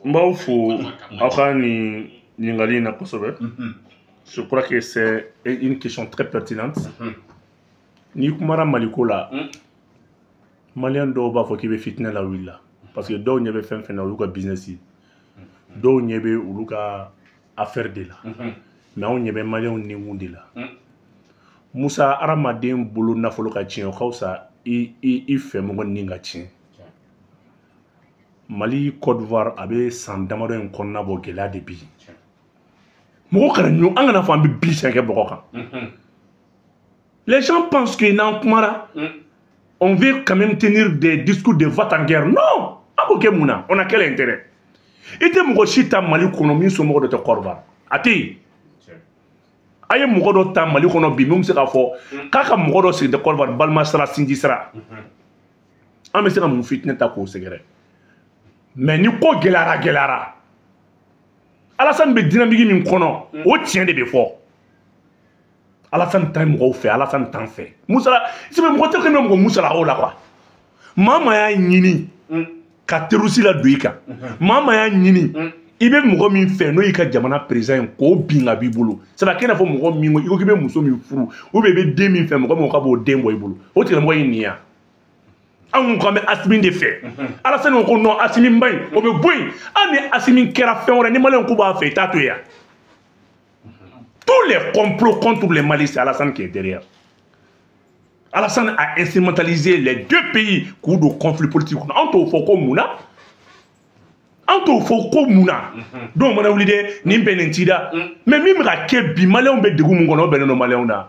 N b'aw fo aw ka nin ɲininkali in na kosɛbɛ. Je crois que c'est une question très pertinente. N'i kumara Maliko la, Malien dɔw b'a fɔ k'i bɛ fitinɛ lawuli la, parce que dɔw ɲɛ bɛ fɛn fɛn na, olu ka business ye, dɔw ɲɛ bɛ olu ka affaire de la, mais anw ɲɛ bɛ Malienw nikun de la. Musa, hadamaden bolo nafolo ka tiɲɛ, o ka fisa i fɛ mɔgɔ nin ka tiɲɛ. Mali, Côte d'Ivoire, a bɛ san damadɔ in kɔnɔna bɔ, gɛlɛya de bɛ yen. Mɔgɔ kana ɲɔ, an kana fɔ an bɛ bi siɲɛ kɛ bɔgɔ kan. Les gens pensent que n'an kumara, on veut quand même tenir des discours de va-t-en-guerre. Non, an b'o kɛ mun na? On a quel intérêt? I tɛ mɔgɔ si ta Mali kɔnɔ min somɔgɔ dɔ tɛ Côte d'Ivoire, a tɛ yen. A ye mɔgɔ dɔ ta Mali kɔnɔ bi min bɛ se k'a fɔ k'a ka mɔgɔ dɔ sigi tɛ Côte d'Ivoire, balima sira, sinji sira. An bɛ se ka mun fitinɛ ta k'o sɛgɛrɛ? Mais ni ko gɛlɛyara, gɛlɛyara, Alassane bɛ dynamique min kɔnɔ, o tiɲɛ de bɛ fɔ. Alassane t'an mɔgɔw fɛ, Alassane t'an fɛ. Musala sɛbɛn, mɔgɔ tɛ kɛ mɔgɔ musala o la quoi. Maa maa y'a ɲini ka terroriste la don i kan, maa maa y'a ɲini i bɛ mɔgɔ min fɛ, n'o y'i ka jamana président ye, k'o bin ka b'i bolo, c'est à dire k'i n'a fɔ mɔgɔ min ko i ko k'i bɛ muso min furu, ou bien i bɛ den min fɛ, mɔgɔ min ko k'a b'o den bɔ i bolo, o tigilamɔgɔ y'i nin ya. Anw ko k'an bɛ Asimi de fɛ, Alassane ko non, Asimi man ɲi, o bɛ bɔ yen. Hali ni Asimi kɛra fɛn wɛrɛ ni Malien k'u b'a fɛ, i t'a to yen yan. Tous les complots contre le Mali, c'est Alassane qui est derrière. Alassane a instrumentalisé les deux pays k'u don conflit politique kɔnɔ. An t'o fɔ ko mun na? An t'o fɔ ko mun na? Dɔw mana wuli dɛ, nin bɛn nin ci da. Mais min bɛ ka kɛ bi, Malienw bɛ degun mun kɔnɔ, o bɛnnen don Malienw na.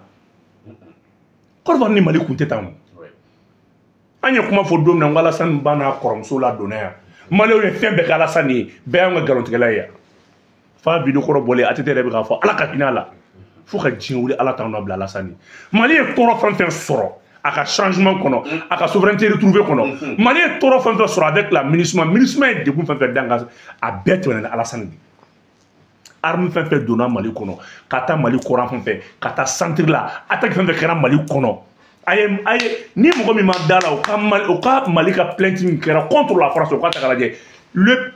Côte d'Ivoire ni Mali kun tɛ tan o. An ye kuma fɔ don min na n ko Alassane ba n'a kɔrɔmuso la donna yan, Malienw ye fɛn bɛɛ kɛ Alassane ye, bɛɛ y'anw ka nkalontigɛla ye yan. Fa vidéo kɔrɔ bɔlen, ATT yɛrɛ bɛ k'a fɔ Ala ka hinɛ a la. Fo ka diɲɛ wuli, Ala t'anw labila Alassane ye. Mali ye tɔɔrɔ fɛn fɛn sɔrɔ a ka changement kɔnɔ, a ka souveraineté retrouvée kɔnɔ, Mali ye tɔɔrɔ fɛn fɛn sɔrɔ avec la MINUSMA, MINUSMA ye degun fɛn fɛn dan kan, a bɛɛ tɛmɛna ni Alassane de ye. Arme fɛn fɛn donna Mali kɔnɔ, ka taa Mali kɔrɔn fɛn fɛn, ka taa centre la, attaque fɛn fɛn kɛra Mali kɔnɔ, a ye ni mɔgɔ min ma da la, o ka Mali, o ka Mali ka plainte min kɛra contre la France, o ka ta k'a lajɛ. Le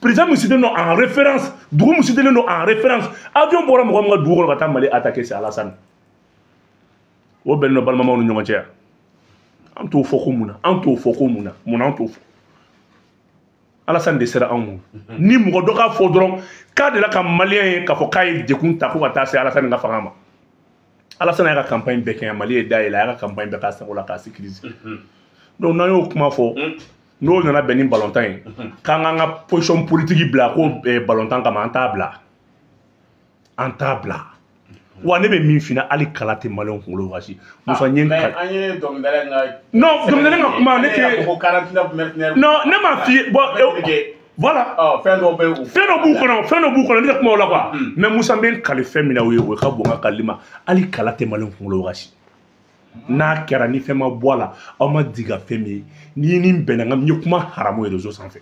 président min cité don en référence, dugu min cité don en référence, avion bɔra mɔgɔ min ka dugu kɔnɔ ka taa Mali attaquer, c'est Alassane. O bɛnnen don balimamaw ni ɲɔgɔn cɛ. An t'o fɔ ko mun na? An t'o fɔ ko mun na? Mun na an t'o fɔ? Alassane de sera anw ma. Ni mɔgɔ dɔ k'a fɔ dɔrɔn k'a delila ka Malien ye k'a fɔ k'a ye degun ta ko ka taa se Alassane ka fanga ma. Alassane y'a ka campagne bɛɛ kɛ yan, Mali ye dayɛlɛ, a y'a ka campagne bɛɛ k'a sago la k'a sécuriser. Donc n'an y'o kuma fɔ, n'o nana bɛn ni balontan ye, k'an k'an ka position politique bila ko balontan kama, an t'a bila, an t'a bila. Wa ne bɛ min f'i ɲɛna, hali kala tɛ Malienw kunkolo wagasi. Musa, n ye n Mais an ye dɔnkilidala in ka Non, dɔnkilidala in ka kuma, ne tɛ ale y'a fɔ ko 49 mercenaires. Non, ne m'a f'i ye, bon, voilà. Ɔ, fɛn dɔw bɛ u Fɛn dɔ b'u kɔnɔ, fɛn dɔ b'u kɔnɔ, ne tɛ kuma o la quoi. Mais Musa, n bɛ n kali fɛn min na, o ye o ka bon n ka kalili ma. Hali kala tɛ Malienw kunkolo wagasi. N'a kɛra ni fɛn ma bɔ a la, aw ma digi ka fɛn min ye, n'i ni bɛnna n ka, n ye kuma haramu ye réseau sanfɛ.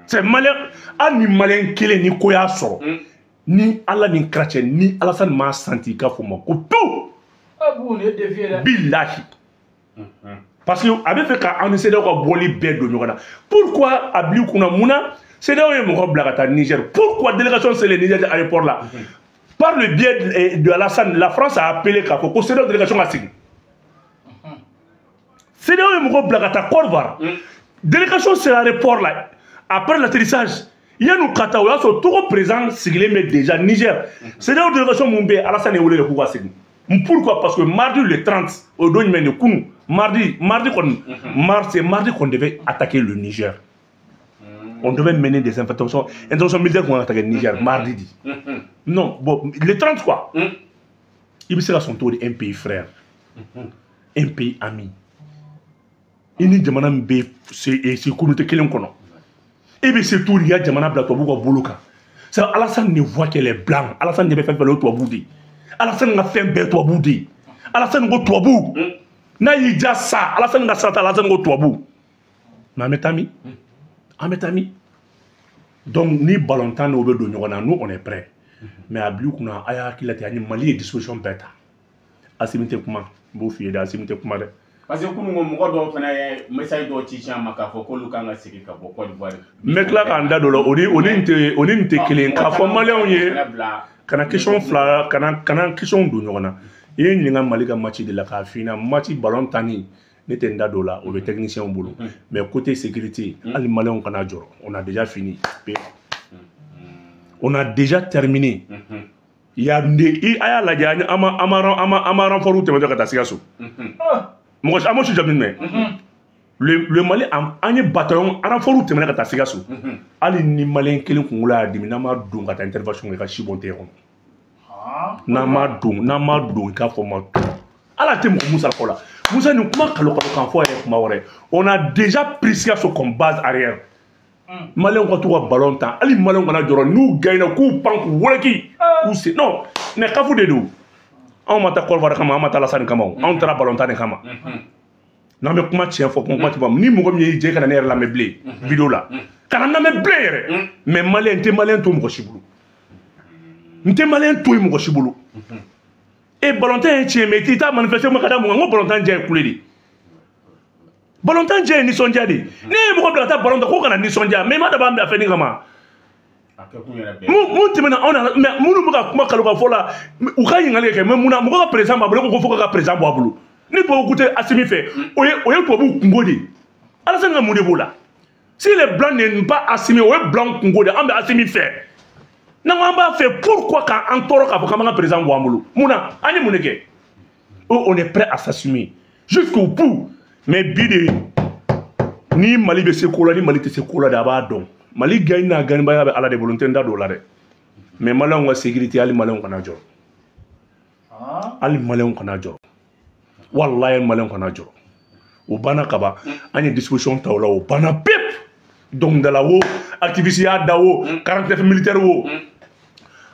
C'est Malien, hali ni Malien kelen ni ko y'a sɔrɔ, ni Ala ni kira cɛ, ni Alassane m'a senti, i k'a fɔ ma ko pewu. Ah bon, nin ye défi ye dɛ. Bilahi, parce que a bɛ fɛ ka an ni CEDEAO ka bɔli bɛɛ don ɲɔgɔn na. Pourquoi a bil'i kunna mun na CEDEAO ye mɔgɔ bila ka taa Niger? Pourquoi délégation selen Niger aéroport la, par le biais de Alassane, la France a appelé k'a fɔ ko CEDEAO délégation ka segin? CEDEAO ye mɔgɔ bila ka taa Côte d'Ivoire, délégation sera aéroport la, après l'atterrissage, yan'u ka taa, o y'a sɔrɔ Togo président sigilen bɛ déjà Niger. CEDEAO délégation mun bɛ yen, Alassane ye wele de k'u ka segin. Pourquoi? Parce que mardi le 30, o don jumɛn de kunun, mardi, mardi kɔni, c'est mardi qu'on devait attaquer le Niger. On devait mener des interventions, interventions militaires qu'on attaquer le Niger, mardi dit. Non, bon, le 30 quoi. Il bɛ se ka sɔn cogo di, un pays frère, un pays ami, i ni jamana min bɛ se communauté kelen kɔnɔ, e bɛ se cogo di i ka jamana bila tubabuw ka bolo kan? C'est Alassane ne voit que les blancs. Alassane ɲɛ bɛ fɛn fɛn la, o ye tubabuw de ye. Alassane ka fɛn bɛɛ tubabuw de ye. Alassane ko tubabu, n'a y'i ja sa, Alassane ka sira t'a la. Alassane ko tubabu, mais an bɛ taa min? An bɛ taa min? Donc ni balontan n'o bɛ don ɲɔgɔn na, nous on est prêt. Mais a bil'i kunna, a y'a hakili latigɛ, ani Mali ye disposition bɛɛ ta. Asimi tɛ kuma, n b'o f'i ye dɛ, Asimi tɛ kuma dɛ. Parce que kunun ko mɔgɔ dɔw fana ye message dɔw ci an ma k'a fɔ k'olu kan ka segin ka bɔ Côte d'Ivoire. N bɛ tila k'an da don o la, o ni nin tɛ kelen. K'a fɔ maliyɛnw ye, kana question fila, kana question don ɲɔgɔn na. I ye n ɲininka Mali ka match de la, k'a f'i ɲɛna, match ballon tanni, ne tɛ n da don o la, o bɛ technicien bolo. Mais côté sécurité, hali maliyɛnw kana jɔrɔ, on a déjà fini, on a déjà terminé. Il y a i a y'a lajɛ, an ma renfort tɛmɛtɔ ka taa Sikaso. Mɔgɔ an ma su jaabi mɛn. Le Mali, an ye bataillon renfort tɛmɛna ka taa Sikaso. Hali ni maliyɛn kelen kunkolo y'a dimi, n'an ma don ka taa intervention kɛ, i ka si bɔn tɛ kɔnɔ. N'an ma don, i k'a fɔ ma to. Ala tɛ mɔgɔ Musa kɔ la. Musa, nin kuma kalo kalo kan fɔ yɛrɛ kuma wɛrɛ. On a déjà pris Sikaso comme base arrière. Maliyɛnw ka to ka ballon ta, hali maliyɛnw kana jɔrɔ n'u gagné, k'u pan k'u wɛrɛki k'u se. Non, mais kafu de don. Anw ma taa Côte d'Ivoire kama, an ma taa Alassane kama o. Anw taara ballon tan de kama. N'an bɛ kuma tiɲɛ fɔ, kuma tiɲɛ fɔ. Ni mɔgɔ min y'i jɛ, ka na ne yɛrɛ lamɛn bilen vidéo la, kana n lamɛn bilen yɛrɛ. Mais maliyɛn, n tɛ maliyɛn to mɔgɔ si bolo, n tɛ maliyɛn to yen mɔgɔ si bolo. E ballon tan ye tiɲɛ, mais i t'a manifester ma ka da mun kan? N ko ballon tan diya ye kule de, ballon tan diya ye nisɔndiya de. Ne ye mɔgɔ bila ka taa ballon tan ko kana nisɔndiya, mais i ma dabɔ an bɛ fɛn nin kama. Mun tɛmɛna anw na? Mais minnu bɛ ka kuma kalo ka fɔ la, u ka ɲininkali kɛ. Mais mun na mɔgɔ ka président b'a bolo, e ko fo ka président bɔ a bolo? Ni tubabu ko tɛ Assimi fɛ, o ye tubabu kungo de ye. Alassane ka mun de b'o la? Si les blancs n'aiment pas Assimi, o ye blanc kungo de ye. An bɛ Assimi fɛ. N'an ko an b'a fɛ, pourquoi k'an tɔɔrɔ k'a fɔ k'an b'an ka président bɔ an bolo? Mun na? An ye mun de kɛ? On est prêt à s'assumer jusqu'au bout. Mais bi de, ni Mali bɛ se ko la, ni Mali tɛ se ko la de, a b'a dɔn. Mali gagne n'a gagnebaya bɛ Ala de bolo, n tɛ n da don o la dɛ. Mais maliyɛnw ka sécurité, hali maliyɛnw kana jɔrɔ, hali maliyɛnw kana jɔrɔ, walayi maliyɛnw kana jɔrɔ. O banna kaban, an ye disposition ta o la, o banna pep. Dɔnkilidala wo, activiste y'a da wo, 49 militaire wo,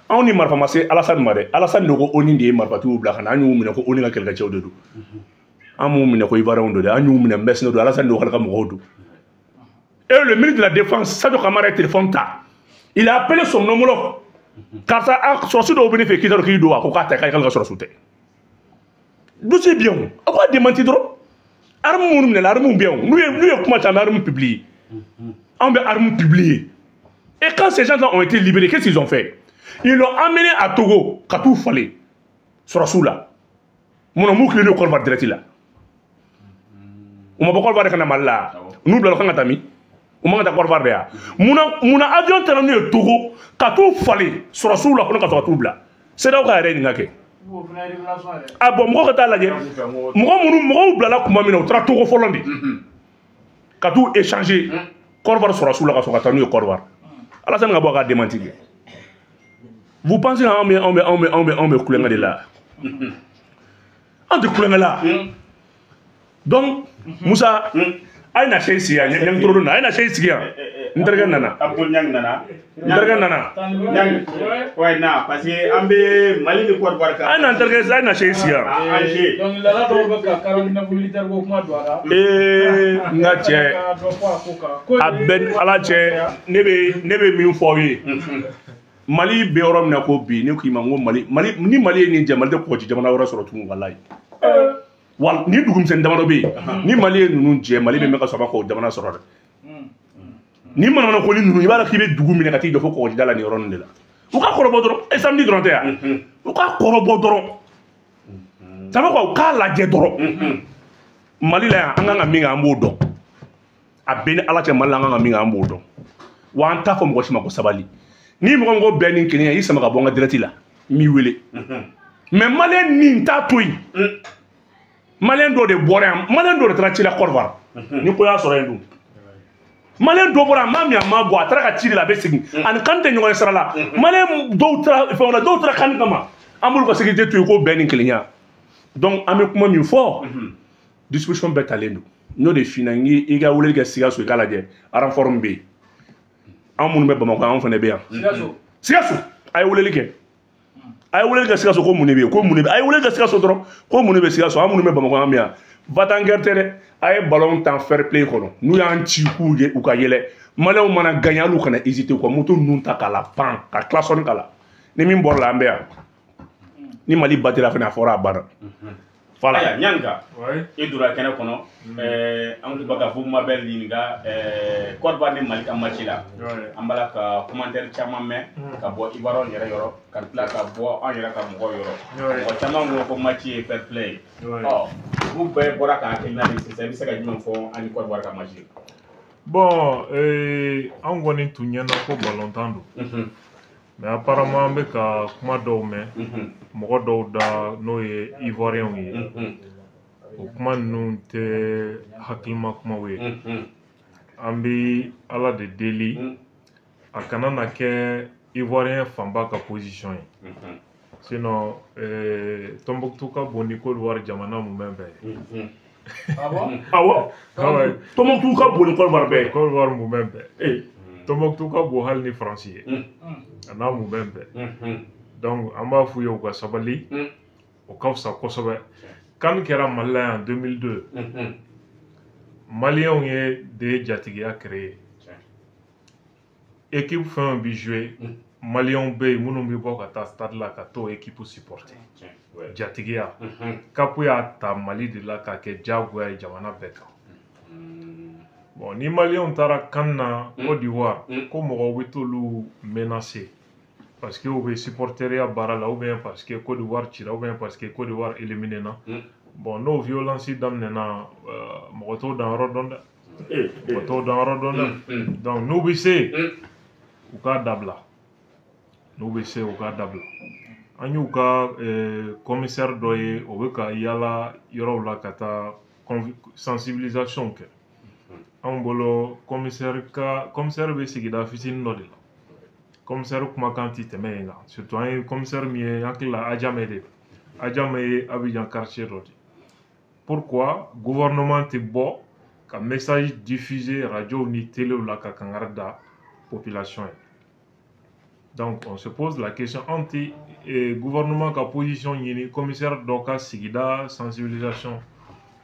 anw ni marifa ma se Alassane ma dɛ. Alassane de ko ONU de ye marifatigiw bila ka na. An y'u minɛ ko ONU ka kɛlɛkɛcɛw de don. An m'u minɛ ko Ivoiriens don dɛ, an y'u minɛ mercenaires don. Alassane de ko k'ale ka mɔgɔw don. Et le ministre de la Défense, Sadio Kamara, ye téléphone ta, il a appelé son homologue: karisa, a sɔrɔsi dɔw bɛ ne fɛ, k'i t'a dɔn k'i don. A ko k'a ta, k'a ka sɔrɔsiw tɛ. Dossier bɛ yan o, a ko a démenti dɔrɔn. Arme minnu minɛna, arme bɛ yan o. N'u ye kuma caman, arme publier, anw bɛ arme publier. Et quand ces gens-là ont été libérés, qu'est-ce qu'ils ont fait? Ils l'ont amené à Togo ka t'u falen sɔrɔsiw la. Mun na m'u tilen n'o Côte d'Ivoire direct la? U ma bɔ Côte d'Ivoire ka na Mali la, n'u bilala kan ka taa min? U man ka taa Côte d'Ivoire de yan. Munna avion taara n'u ye Togo ka t'u falen sɔrɔsiw la kɔnɔ ka sɔrɔ ka t'u bila? CEDEAO ka yɛrɛ nin ka kɛ. Ah bon, mɔgɔ ka taa lajɛ, mɔgɔ minnu mɔgɔw bilala kuma min na, u taara Togo fɔlɔ de ka t'u échanger Côte d'Ivoire sɔrɔsiw la ka sɔrɔ ka taa n'u ye Côte d'Ivoire. Alassane ka bɔ a ka démenti kɛ. Vous pensez anw bɛ anw bɛ anw bɛ anw bɛ anw bɛ kulonkɛ de la? Anw tɛ kulonkɛ la. Donc Musa, a ye na se sigi yan, ɲangi toro na, a ye na se sigi yan. N terikɛ nana. Abdul Niang nana. N terikɛ nana. Niang. Ouais, na parce que an bɛ Mali ni Côte d'Ivoire kan. A ye na, n terikɛ, a ye na se sigi yan. Alger. Dɔnkilidala dɔw bɛ ka 49 militaire ko kuma don a la. Ee, n ka cɛ. Ka dɔ fɔ a ko kan. Ko A bɛɛ ni Ala cɛ, ne bɛ min fɔ aw ye, Mali bɛ yɔrɔ min na ko bi, ne k'i ma n ko Mali, ni Mali ye nin jɛ, Mali tɛ kɔgɔji jamana wɛrɛ sɔrɔ tugun, walayi. Wa ni dugumisɛnnin damadɔ bɛ yen, ni Mali ye ninnu jɛ, Mali bɛ mɛn ka sɔrɔ a ma k'o jamana sɔrɔ dɛ. Ni manamana ko ni ninnu, i b'a dɔn k'i bɛ dugu minɛ ka t'i jɔ fo kɔgɔjida la nin yɔrɔ ninnu de la. U ka kɔrɔbɔ dɔrɔn, e samedi dɔrɔn tɛ yan, u ka kɔrɔbɔ dɔrɔn, ça fait quoi? U k'a lajɛ dɔrɔn. Mali la yan, an kan ka min kɛ, an b'o dɔn. A bɛɛ ni Ala cɛ, Mali la, an kan ka min kɛ, an b'o dɔn. Wa an t'a fɔ mɔgɔ si ma ko sabali. Ni mɔgɔ min ko bɛɛ ni kelen ye, i sama ka bɔ n ka direct la, n b'i wele. Mais maliyɛn nin t'a to yen. Maliyɛn dɔ de bɔra yan, maliyɛn dɔ de taara ci la Côte d'Ivoire. Ni ko y'a sɔrɔ yen dun, maliyɛn dɔ bɔra, a ma min, a ma bɔ, a taara ka ci de la, a bɛ segin, ani kan tɛ ɲɔgɔn ye sira la. Maliyɛn dɔw taara fɛn wɛrɛ, dɔw taara kan kama, an b'olu ka sécurité to yen ko bɛɛ ni kelenya. Donc an bɛ kuma min fɔ, disposition bɛɛ talen don. N y'o de f'i ɲɛna, n k'i ka weleli kɛ Sikaso, i k'a lajɛ renfort min bɛ yen. Anw minnu bɛ Bamakɔ, anw fana bɛ yan. Sikaso. Sikaso, a ye weleli kɛ, a ye weleli kɛ Sikaso ko mun de bɛ yen, ko mun de bɛ. A ye weleli kɛ Sikaso dɔrɔn ko mun de bɛ Sikaso. An minnu bɛ Bamakɔ, an bɛ yan. Va-t-en-guerre tɛ dɛ. A ye ballon tan fair play kɔnɔ. N'u y'an ci k'u ye, u ka yɛlɛ. Maliyɛnw mana gagner, hali u kana hésiter, u ka moto ninnu ta k'a la pan ka klaxon k'a la. Ni min bɔra la, an bɛ yan. Ni Mali batira fana, a fɔra, a banna. Voilà. Aya Ɲanga, i donna kɛnɛ kɔnɔ, an tun bɛ ka Bubu Mabel ɲininka Côte d'Ivoire ni Mali ka match la. An b'a la ka commentaire caman mɛn ka bɔ Ivoirien yɛrɛ yɔrɔ, ka tila ka bɔ an yɛrɛ ka mɔgɔw yɔrɔ. Mɔgɔ caman ko ko match ye fair play ye. Ɔ, u bɛɛ bɔra ka hakilina di sisan, i bɛ se ka jumɛn fɔ an ni Côte d'Ivoire ka match ye? Bon, an kɔni tun ɲɛna ko balontan don. Mais apparemment an bɛ ka kuma dɔw mɛn mɔgɔ dɔw da, n'o ye Ivoirienw ye. O kuma ninnu tɛ hakilima kumaw ye. An bɛ Ala de deli a kana na kɛ Ivoirien fanba ka position ye. Sinon Tombouctou ka bon ni Côte d'Ivoire jamana mun bɛɛ ye. Ah bon? Awɔ. Ah ouais. Tombouctou ka bon ni Côte d'Ivoire bɛɛ ye. Côte d'Ivoire mun bɛɛ. Tombouctou ka bon hali ni Faransi ye. A n'a mun bɛɛ. Donc an b'a f'u ye u ka sabali. O ka fisa kosɛbɛ. CAN kɛra Mali la yan 2002. Maliyɛnw ye de ye jatigiya créé. Équipe fɛn o fɛn bi jouer, Maliyɛnw bɛ yen minnu bɛ bɔ ka taa stade la ka t'o équipe supporter. Jatigiya. CAP y'a ta Mali de la k'a kɛ diyagoya ye jamana bɛɛ kan. Bon, ni Maliyɛnw taara CAN na Côte d'Ivoire, ko mɔgɔw bɛ t'olu menacer parce que u bɛ supporteriya baara la, ou bien parce que Côte d'Ivoire cira, ou bien parce que Côte d'Ivoire éliminé na. Bon, n'o violence daminɛna, mɔgɔ t'o danyɔrɔ dɔn dɛ. Mɔgɔ t'o danyɔrɔ dɔn dɛ. Donc n'u bɛ se, u k'a dabila. N'u bɛ se, u k'a dabila. An y'u ka commissaire dɔ ye, o bɛ ka yala yɔrɔw la ka taa sensibilisation kɛ. Anw bolo commissaire ka commissaire bɛ sigida fitinin dɔ de la. Commissaire kumakan ti tɛmɛ yen kan. Surtout an ye commissaire min ye, n hakili la Adjamé de. Adjamé ye Abidjan quartier dɔ de. Pourquoi gouvernement tɛ bɔ ka message diffuser radio ni télé la ka kangari da population ye? Donc on se pose la question, anw tɛ gouvernement ka position ɲini commissaire dɔ ka sigida sensibilisation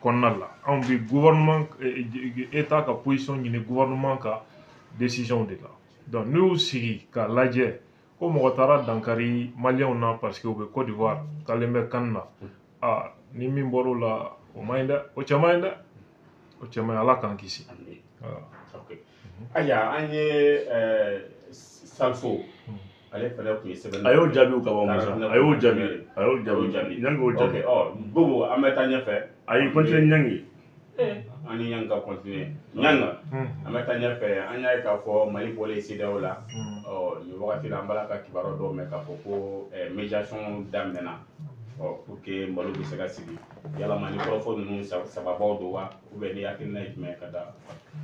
kɔnɔna la. Anw bɛ gouvernement état ka position ɲini gouvernement ka décision de la. Donc n'u y'u sigi k'a lajɛ ko mɔgɔ taara dankari maliyɛnw na parce que u bɛ Côte d'Ivoire taalen bɛ CAN na, ah, ni min bɔr'o la, o man ɲi dɛ, o cɛ man ɲi dɛ, o cɛ man ɲi. Ala k'an kisi. Voilà. Ok. Aya, an ye Salfo ale fɛnɛ tun ye sɛbɛnni A y'o jaabi ka ban Musa. A y'o jaabi. A y'o A y'o jaabi. jaabi. Ɲangi y'o Ok, jaabi. ɔ Bobo, an bɛ taa ɲɛfɛ. Ayi, continue Ɲangi. An ni Ɲangi ka continuer. Ɲanga, an bɛ taa ɲɛfɛ. An y'a ye k'a fɔ Mali bɔlen CEDEAO la. Ɔ, nin wagati la an b'a la ka kibaruya dɔw mɛn k'a fɔ ko médiation daminɛna. Ɔ, pour que Mali bɛ se ka sigi. Yalama ni kɔrɔfɔ ninnu sababaw don wa, ou bien ni hakilina ye jumɛn ye ka da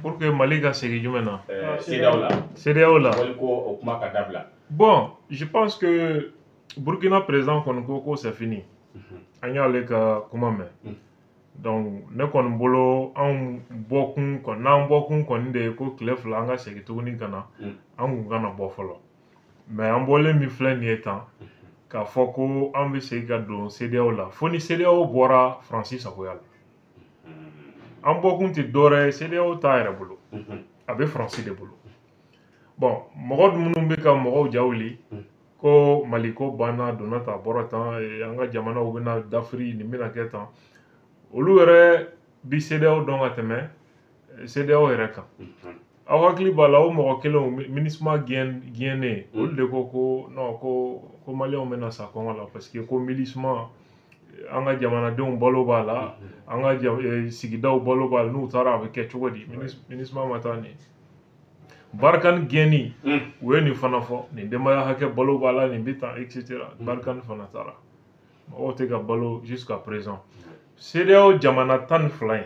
Pour que Mali ka segin jumɛn na? CEDEAO la. CEDEAO la. Wali ko o kuma ka dabila. Bon, je pense que Burkina président kɔni ko ko c'est fini. An y'ale ka kuma mɛn. Donc ne kɔni bolo, anw bɔkun kɔni, n'an bɔkun kɔni de ye ko tile 2 an ka segin tuguni ka na, an kun kana bɔ fɔlɔ. Mais an bɔlen min filɛ nin ye tan, k'a fɔ ko an bɛ segin ka don CEDEAO la, fo ni CEDEAO bɔra Faransi sagoya la. An bɔkun tɛ dɔwɛrɛ ye, CEDEAO t'a yɛrɛ bolo. A bɛ Faransi de bolo. Bon, mɔgɔ minnu bɛ ka mɔgɔw ja wuli ko Mali ko banna, donna tan, bɔra tan, an ka jamanaw bɛna dafiri, nin bɛna kɛ tan, olu yɛrɛ bi CEDEAO dɔn ka tɛmɛ CEDEAO yɛrɛ kan. Aw hakili b'a la, o mɔgɔ kelenw, MINUSMA gɛnnen, olu de ko ko non, ko maliyɛnw bɛna sa kɔngɔ la parce que ko MINUSMA, an ka jamanadenw balo b'a la, an ka sigidaw balo b'a la, n'u taara a bɛ kɛ cogo di? MINUSMA ma taa nin. Barkhane gɛnni, u ye nin fana fɔ, nin denbaya hakɛ balo b'a la, nin bɛ tan, et cetera. Barkhane fana taara, mɔgɔw tɛ ka balo jusqu'à présent. CEDEAO jamana 12 in,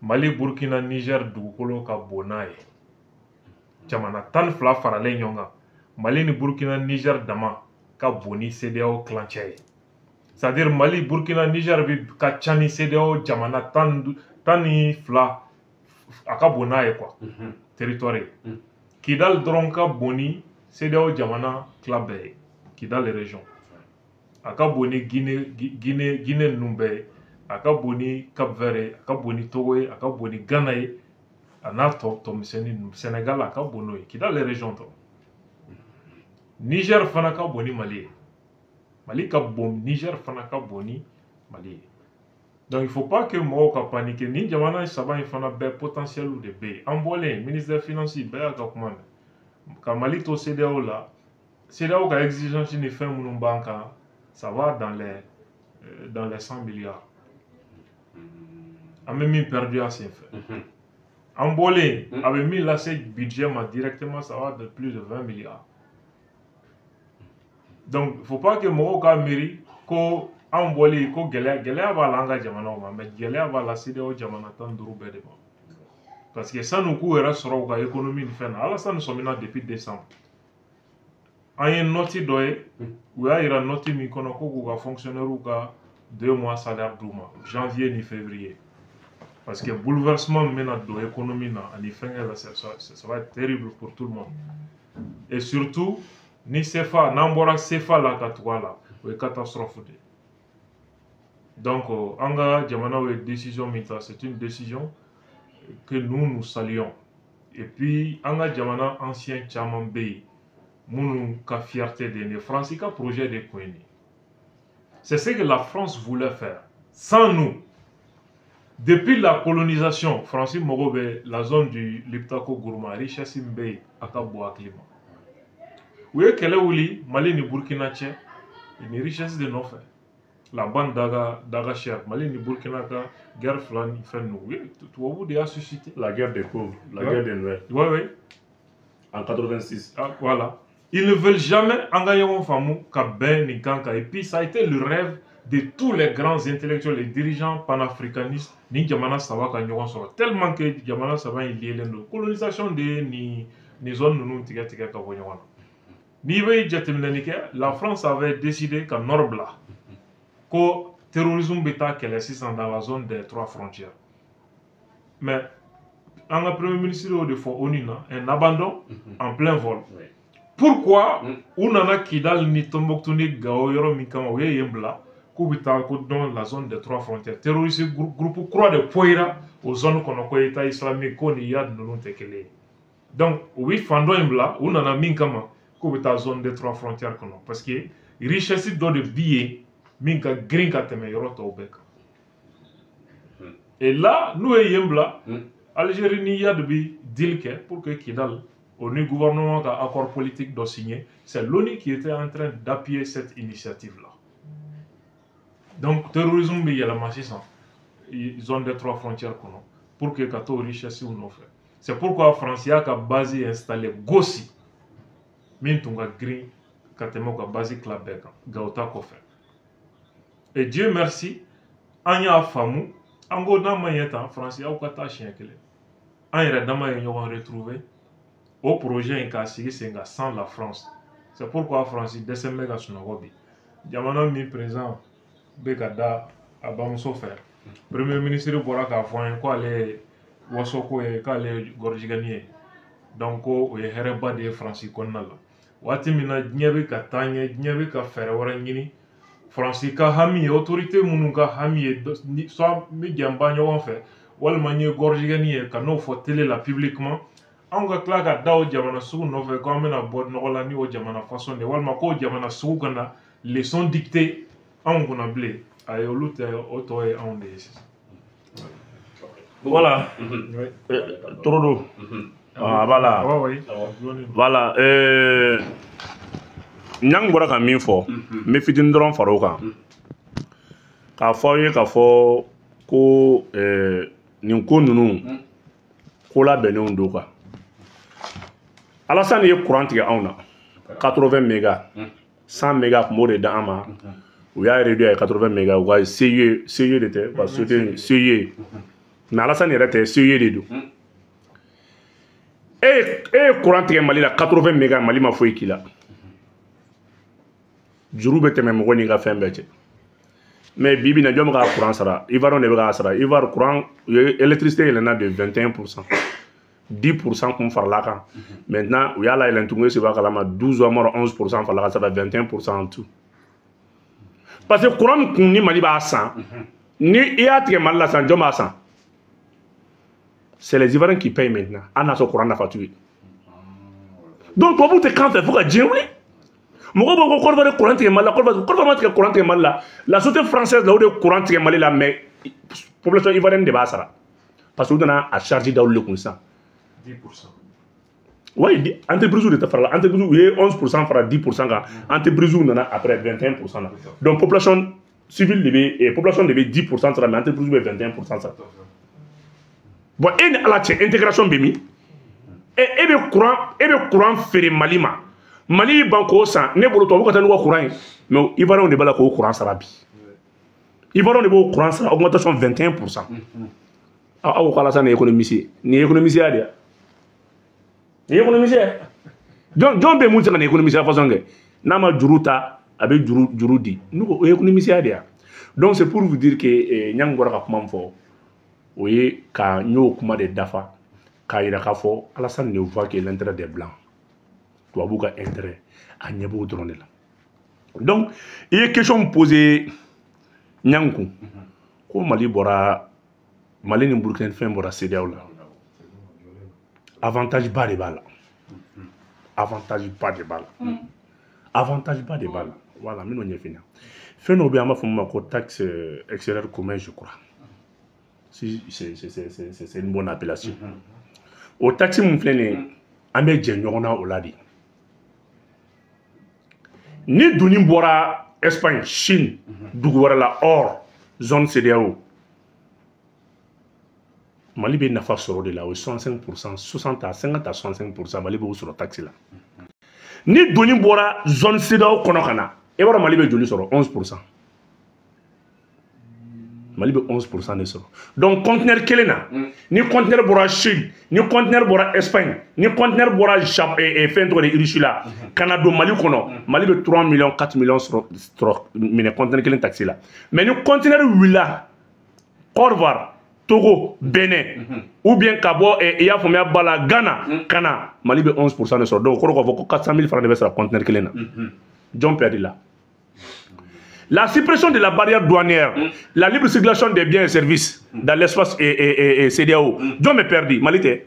Mali, Burkina, Niger dugukolo ka bon n'a ye. Jamana 12 faralen ɲɔgɔn kan, Mali ni Burkina, Niger dama ka bon ni CEDEAO tilancɛ ye. C'est à dire Mali, Burkina, Niger bi ka ca ni CEDEAO jamana 12, a ka bon n'a ye quoi, territoire ye. Kidal dɔrɔn ka bon ni CEDEAO jamana tila bɛɛ ye, Kidal région. A ka bon ni Guinée ninnu bɛɛ ye, a ka bon ni Cap Vert ye, a ka bon ni Togo ye, a ka bon ni Ghana ye, a n'a tɔ tɔ misɛnnin ninnu, Sénégal a ka bon n'o ye, Kidal région dɔrɔn. Niger fana ka bon ni Mali ye. Mali ka bon, Niger fana ka bon ni Mali ye. Donc il faut pas que mɔgɔw ka paniquer. Ni jamana saba in fana bɛɛ potentiel de bɛ yen. An bɔlen, ministre des finances bɛɛ y'a ka kuma mɛn ka Mali to CEDEAO la. CEDEAO ka exigence ni fɛn minnu b'an kan, ça va dans les 100 milliards. An bɛ min perdu a sen fɛ, an bɔlen, a bɛ min lase budget ma directement, ça va de plus de 20 milliards. Donc il faut pas que mɔgɔw ka miiri ko anw bɔlen ko gɛlɛya, gɛlɛya b'a la an ka jamanaw ma, mais gɛlɛya b'a la CEDEAO jamana 15 bɛɛ de ma, parce que san'u k'u yɛrɛ sɔrɔ u ka économie ni fɛn na. Alassane sɔmina depuis décembre, an ye note dɔ ye, u y'a yira note min kɔnɔ ko k'u ka fonctionnaires ka 2 mois salaire d'u ma, janvier ni février, parce que bouleversement min bɛna don économie na ani fɛnkɛ la, ça va être terrible pour tout le monde. Et surtout ni CFA, n'an bɔra CFA la ka tugu a la, o ye catastrophe de ye. Donc an ka jamanaw ye décision min ta, c'est une décision que nous nous saluons. Et puis an ka jamana ancien caman bɛ yen minnu ka fierté de ye nin ye. France ka projet de kun ye nin ye. C'est ce que la France voulait faire sans nous. Depuis la colonisation, France mago bɛ la zone du Liptako Gourma, richesse min bɛ yen, a ka bon hakili ma. U ye kɛlɛ wuli Mali ni Burkina cɛ ni richesse de nɔfɛ, la bande d'Agacher. Mali ni Burkina ka guerre fila ni fɛn ninnu, u ye tubabu de y'a suscité. La guerre des pauvres, la guerre des Noirs. Oui. En 86. Ah, voilà. Ils ne veulent jamais an ka ɲɔgɔn faamu ka bɛn nin kan kan. Et puis ça a été le rêve de tous les grands intellectuels et dirigeants panafricanistes, ni jamana saba ka ɲɔgɔn sɔrɔ, tellement que jamana saba in liélen don. Colonisation de ye nin zone ninnu tigɛ tigɛ ka bɔ ɲɔgɔn na. N'i bɛ jateminɛli kɛ, la France avait décidé ka nord bila, ko terrorisme bɛ taa kɛlɛ sisan dans la zone des trois frontières. Mais an ka premier ministre y'o de fɔ ONU na, un abandon en plein vol. Pourquoi? U nana Kidal ni Tombouctou ni Gao yɔrɔ min kama, u ye yen bila k'u bɛ taa ko dans la zone des trois frontières, terroriste groupe kura de poyira o zone kɔnɔ, ko État islamique, ko ni Iyad ninnu tɛ kelen ye. Donc u bɛ fan dɔ in bila, u nana min kama, k'u bɛ taa zone des trois frontières kɔnɔ, parce que richesse dɔ de bi yen min ka girin ka tɛmɛ yɔrɔ tɔw bɛɛ kan. Et là, n'u ye yen bila, Algérie ni Iyad bi deal kɛ pour que Kidal, o ni gouvernement ka accord politique dɔ signé. C'est l'ONU qui était en train d'appuyer cette initiative là. Donc terrorisme bɛ yɛlɛma sisan zone des trois frontières kɔnɔ pour que ka t'o richesse nɔfɛ. C'est pourquoi France y'a ka base installé Gossi, min tun ka girin ka tɛmɛ u ka base tila bɛɛ kan Gao ta kɔfɛ. Et Dieu merci, an y'a faamu, an ko n'a ma ɲɛ tan, France aw ka taa siɲɛ kelen, an yɛrɛ dama ye ɲɔgɔn retrouver o projet in k'a sigi sen kan sans la France. C'est pourquoi France dɛsɛ bɛ ka sunɔgɔ bi. Jamana min président bɛ ka da a bamuso fɛ, premier ministre bɔra k'a fɔ an ye ko ale ye wasoko ye, k'ale ye gɔrɔjigɛni ye. Donc ko o ye hɛrɛba de ye Faransi kɔnɔna la. Waati min na diɲɛ bɛ ka taa ɲɛ, diɲɛ bɛ ka fɛɛrɛ wɛrɛ ɲini, Faransi ka hami ye, autorité minnu ka hami ye, soit n bɛ jɛ n ba ɲɔgɔn fɛ, walima n ye gɔrɔjigɛni ye, ka n'o fɔ télé la publiquement. Anw ka tila ka da o jamana sugu nɔfɛ ko an bɛna bɔ nɔgɔ la ni o jamana façon de ye, walima k'o jamana sugu ka na leçon dicter anw kunna bilen, ayi, olu tɛ, o tɔ ye anw de ye sisan. Voilà. Torodo. Ah, voilà. Oui. Voilà. Ɲang bɔra ka min fɔ, n bɛ fitinin dɔrɔn fara o kan k'a fɔ aw ye, k'a fɔ ko nin ko ninnu ko labɛnnenw don quoi. Alassane ye courant tigɛ anw na 80 méga, 100 méga tun b'o de d'an ma, u y'a réduit à 80 méga. U ka CIE, CIE de tɛ, u ka société CIE, mais Alassane yɛrɛ tɛ, CIE de don. E ye courant tigɛ Mali la 80 méga, Mali ma foyi k'i la. Juru bɛ tɛmɛ mɔgɔ n'i ka fɛn bɛɛ cɛ. Mais bi bi in na, jɔn bɛ ka courant sara? Ivoirien de bɛ k'a sara. Ivoire courant, électricité yɛlɛnna de 21%, 10% kun farala kan. Maintenant u y'a layɛlɛn tuguni, e b'a kalama, 12 ou 11% farala kan, ça fait 21% en tout. Parce que courant min kun ni Mali b'a san, ni i y'a tigɛ Mali la sisan, jɔn b'a san? C'est les Ivoiriens qui payent maintenant, hali n'a sɔrɔ courant nafa t'u ye. Donc tubabuw tɛ kan fɛ fo ka diɲɛ wuli. Mɔgɔw b'a fɔ ko Côte d'Ivoire courant tigɛ Mali la, Côte d'Ivoire ma tigɛ courant tigɛ Mali la. La société française la, o de ye courant tigɛ Mali la, mais population ivoirienne de b'a sara. Parce que u nana a charge da olu de kun sisan. 10%. Oui, entreprise de tɛ fara la, entreprise u ye 11% fara 10% kan, entreprise nana après 21% la. Donc population civile de bɛ, population de bɛ 10% sara, mais entreprise bɛ 21% sara. Bon, e ni Ala cɛ, intégration bɛ min? E bɛ courant feere Mali ma. Mali y'i ban k'o san, ne bolo tubabu ka taa n'u ka courant ye, mais Ivoiriens de b'a la k'o courant sara bi. Ivoiriens de b'o courant sara, augmentation 21%. Aw ko Alassane ye économiste ye, nin ye économiste ya de ye. Nin ye économiste ye. Jɔn bɛ mun se ka nin économiste ya façon kɛ? N'a ma juru ta, a bɛ juru di. N'u ko o ye économiste ya de ye. Donc c'est pour vous dire que Niang bɔra ka kuma min fɔ, o ye ka n y'o kuma de dafa k'a yira k'a fɔ Alassane ne voit que l'intérêt des blancs. Tubabu ka intérêt, a ɲɛ b'o dɔrɔn de la. Donc i ye question posé Niang kun ko Mali bɔra, Mali ni Burkina fɛn bɔra CEDEAO la, avantage ba de b'a la, avantage ba de b'a la, avantage ba de b'a la. Voilà, n bɛn'o ɲɛf'i ɲɛna. Fɛn dɔw bɛ yen, an b'a fɔ min ma ko taxe extérieure commun, je crois, si c'est une bonne appellation. O taxe mun filɛ nin ye, an bɛ jɛ ɲɔgɔn na o la de. Ni doni bɔra Espagne, Chine, dugu wɛrɛ la hors zone CEDEAO, Mali bɛ nafa sɔrɔ o de la, o ye 65%, 60 à 50 à 65%, Mali b'o sɔrɔ taxe la. Ni doni bɔra zone CEDEAO kɔnɔ ka na, e b'a dɔn Mali bɛ joli sɔrɔ? 11%. Mali bɛ 11% de sɔrɔ. Donc conteneur kelen na, ni conteneur bɔra Chine, ni conteneur bɔra Espagne, ni conteneur bɔra Japon, fɛn tɔgɔ de Russie la, ka na don Mali kɔnɔ, Mali bɛ 3 millions, 4 millions sɔrɔ minɛ conteneur kelen taxe la. Mais ni conteneur wulila Côte d'Ivoire, Togo, Bénin, ou bien ka bɔ, i y'a faamuya ba la, Ghana, ka na, Mali bɛ 11% de sɔrɔ. Donc o kɔrɔ k'a fɔ ko 400 000 francs de bɛ sara conteneur kelen na. Jɔn perdu la? La suppression de la barrière douanière, la libre circulation des biens et services dans l'espace et CEDEAO, jɔn bɛ perdu? Mali tɛ.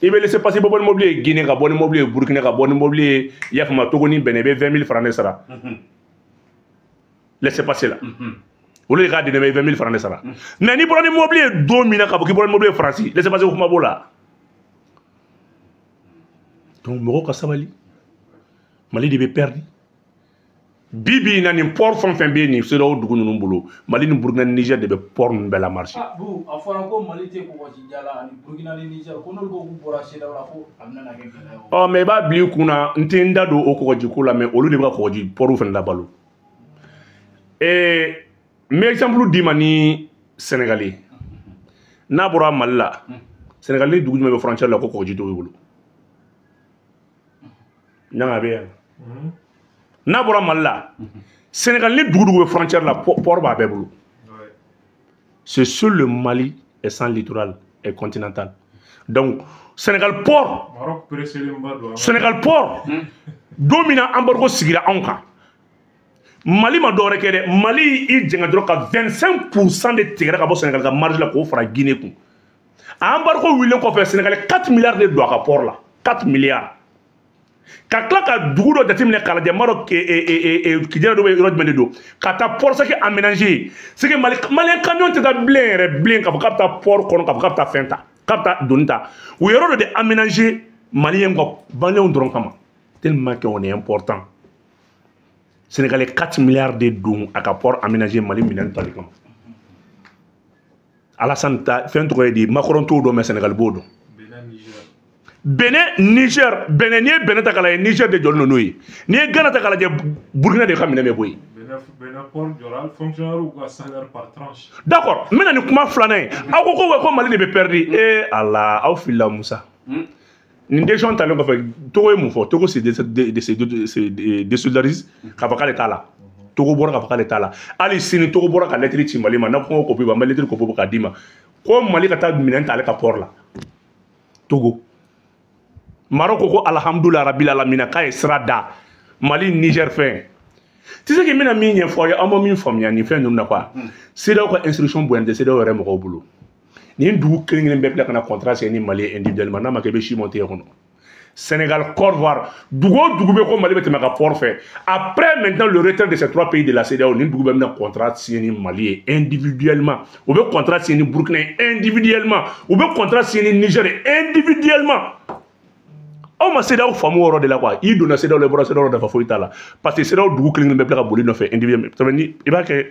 I bɛ laisser passer bɔ ni mobili ye Guinée, ka bɔ ni mobili ye Burkina, ka bɔ ni mobili ye, i y'a faamuya, Togo ni Bénin, i bɛ 20 000 francs de sara. Laisser passer la. Olu de k'a di ne ma, i 20 000 francs de sara. Mais n'i bɔra ni mobili ye don min na, k'a fɔ k'i bɔra ni mobili ye Faransi, laisser passer kuma b'o la. Donc mɔgɔw ka sabali. Mali de bɛ perdu. Bi bi in na, nin port fɛn fɛn bɛ yen, nin CEDEAO dugu ninnu bolo, Mali ni Burkina ni Niger de bɛ port ninnu bɛɛ la marché. Ah, bu a fɔra ko Mali tɛ kɔgɔjida la ani Burkina ni Niger, ko n'olu ko k'u bɔra CEDEAO la, ko a bɛna kɛ gɛlɛya ye. Ɔ, mais i b'a bila i kun na, n tɛ n da don o kɔgɔjiko la, mais olu de bɛ ka kɔgɔji port fana labalo. N bɛ exemple d'i ma ni Sénégal ye. N'a bɔra Mali la, Sénégal ni dugu jumɛn bɛ frontière la ko kɔgɔji t'o bolo? Ɲanga bɛ yan. N'a bɔra Mali la, Sénégal ni dugu dugu bɛ frontière la, port b'a bɛɛ bolo. C'est seul le Mali est sans littoral et continental. Donc Sénégal port, Maroc presselenba don. Sénégal port, don min na embargo sigira anw kan, Mali ma dɔwɛrɛ kɛ dɛ, Mali i jɛngɛ dɔrɔn ka 25% de tigɛra ka bɔ Sénégal ka marge la k'o fara Guinée kun. A embargo wulilen kɔfɛ, Sénégal 4 milliards de don a ka port la, 4 milliards. Ka tila ka dugu dɔ jateminɛ k'a lajɛ, n b'a dɔn Kidira dɔ bɛ yɔrɔ jumɛn de don, ka taa port sec aménagé. C'est que Mali malien camion tɛ taa bilen yɛrɛ bilen k'a fɔ k'a bɛ taa port kɔnɔ, k'a fɔ k'a bɛ taa fɛn ta, k'a bɛ taa doni ta. U ye yɔrɔ dɔ de aménagé malien ka maliyɛnw dɔrɔn kama, tellement que on est important. Sénégalais 4 milliards de don a ka port aménagé Mali minɛn tali kama. Alassane ta fɛn tɔgɔ ye di, Macron t'o dɔn, mais Sénégal b'o dɔn. Bénin, Niger. Bénin, Niger, Bénin, n'i ye Bénin ta k'a lajɛ, Niger de jɔlen don n'o ye. N'i ye Ghana ta k'a lajɛ, Burkina de ka minɛn bɛ bɔ yen. Bénin port jɔra, fonctionnaire ka salaire par tranche. D'accord, n bɛna ni kuma filanan ye. Aw ko Mali de bɛ perdu. Eh Ala, aw filila Musa. Nin décision talen kɔfɛ, Togo ye mun fɔ? Togo se désolidarise k'a fɔ k'ale t'a la. Togo bɔra k'a fɔ k'ale t'a la. Hali sini Togo bɔra ka lettre ci Mali ma, n'a ko copie b'an bɛ lettre copie bɔ k'a d'i ma. Ko Mali ka taa minɛn ta ale ka port la. Togo. Maroc ko alhamdulilah rabil alamina k'a ye sira da Mali Niger fɛn. Tu sais que n bɛna min ɲɛfɔ aw ye, aw ma min faamuya nin fɛn ninnu na quoi. CEDEAO ka instruction bonya tɛ CEDEAO yɛrɛ mɔgɔw bolo. Nin dugu kelen kelen bɛɛ tila ka na contrat signer ni Mali ye individuellement, n'a ma kɛ i bɛ si monter kɔnɔ. Sénégal, Côte d'Ivoire, dugu o dugu bɛ ko Mali bɛ tɛmɛ ka port fɛ. Après maintenant le retrait de ces trois pays de la CEDEAO, nin dugu bɛɛ bɛna contrat signer ni Mali ye individuellement. U bɛ contrat signer ni Burkina ye individuellement. U bɛ contrat signer ni Niger ye individuellement. Aw ma CEDEAO faamu o yɔrɔ de la quoi. I donna CEDEAO la, i bɔra CEDEAO la, nafa foyi t'a la. Parce que CEDEAO dugu kelen kelen bɛɛ bɛ tila ka boli nɔfɛ individuellement. Ça veut dire i b'a kɛ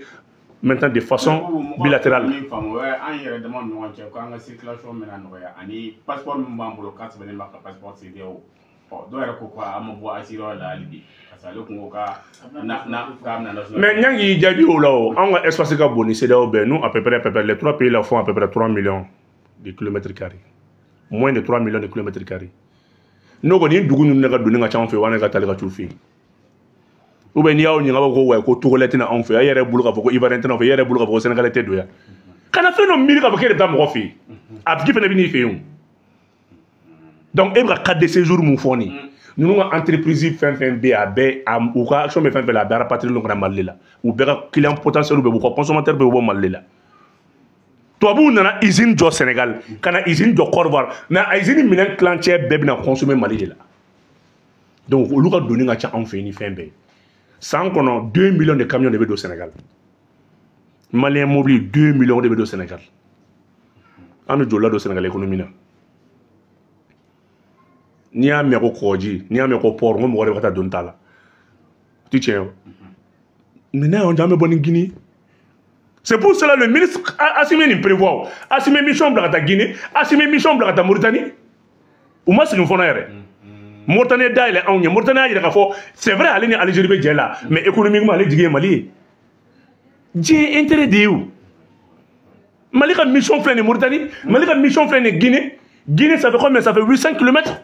maintenant de façon bilatérale. Min faamu o ye an yɛrɛ dama ni ɲɔgɔn cɛ ko an ka circulation bɛna nɔgɔya ani passeport min b'an bolo k'a sɛbɛnnen b'a ka passeport CEDEAO. Ɔ dɔw yɛrɛ ko ko an ma bɔ ACI la hali bi parce que ale kun ko ka na na k'a bɛna national. Mais ɲan k'i jaabi o la o, anw ka espace ka bon ni CEDEAO bɛɛ. Nous, à peu près les trois pays là font à peu près 3 millions de kilomètres carrés. Moins de 3 millions de kilomètres carrés. N'o kɔni ni dugu ninnu ne ka donni ka ca anw fɛ yen, wa ne ka taali ka c'u fɛ yen. Ou bien n'i y'aw ɲininka, b'a fɔ ko wa ko Togolais tɛna anw fɛ yan, e yɛrɛ bolo k'a fɔ ko Ivoirien tɛna anw fɛ, e yɛrɛ bolo k'a fɔ ko Sénégalais tɛ don yan. Kana fɛn dɔ miiri k'a fɔ k'e de bɛ taa mɔgɔ fɛ yen. A tigi fɛnɛ bɛ n'i fɛ yen o. Donc e bɛ ka carte de séjour mun fɔ nin ye, ninnu ka entreprise fɛn fɛn bɛ yen, a bɛɛ a u ka action bɛ fɛn fɛn la, a bɛɛ rapatrier ka na Mali de la. U bɛɛ ka client potentiel bɛɛ, u ka consommateur bɛɛ bɛ bɔ Mali de la. Tubabuw nana usine jɔ Sénégal, ka na usine jɔ Côte d'Ivoire, mais a usine minɛn tilancɛ bɛɛ bɛna consommer Mali de la. Donc olu ka donni ka ca anw fɛ yen ni fɛn bɛɛ ye. San kɔnɔ, 2 millions de camions de bɛ don Sénégal. Malien mobili 2 millions de bɛ don Sénégal. An bɛ joli la don Sénégal économie na? N'i y'a mɛn ko kɔgɔji, n'i y'a mɛn ko port, n ko mɔgɔ de bɛ ka taa doni ta la. O tɛ tiɲɛ ye o. Mais n'a y'an diya, an bɛ bɔ ni Guinée. C'est pour cela le ministre Assimi nin prévoit. Assimi mission bila ka taa Guinée, Assimi mission bila ka taa Mauritanie. U ma segin fɔlɔ yɛrɛ. Mauritanie dayɛlɛ anw ye. Mauritanie y'a yira k'a fɔ c'est vrai, ale ni Algérie bɛ jɛ la, mais économiquement ale jigi ye Mali ye. Diɲɛ intérêt de ye o. Mali ka mission filɛ nin ye Mauritanie, Mali ka mission filɛ nin ye Guinée. Guinée, ça fait combien? Ça fait 800 kilomètres.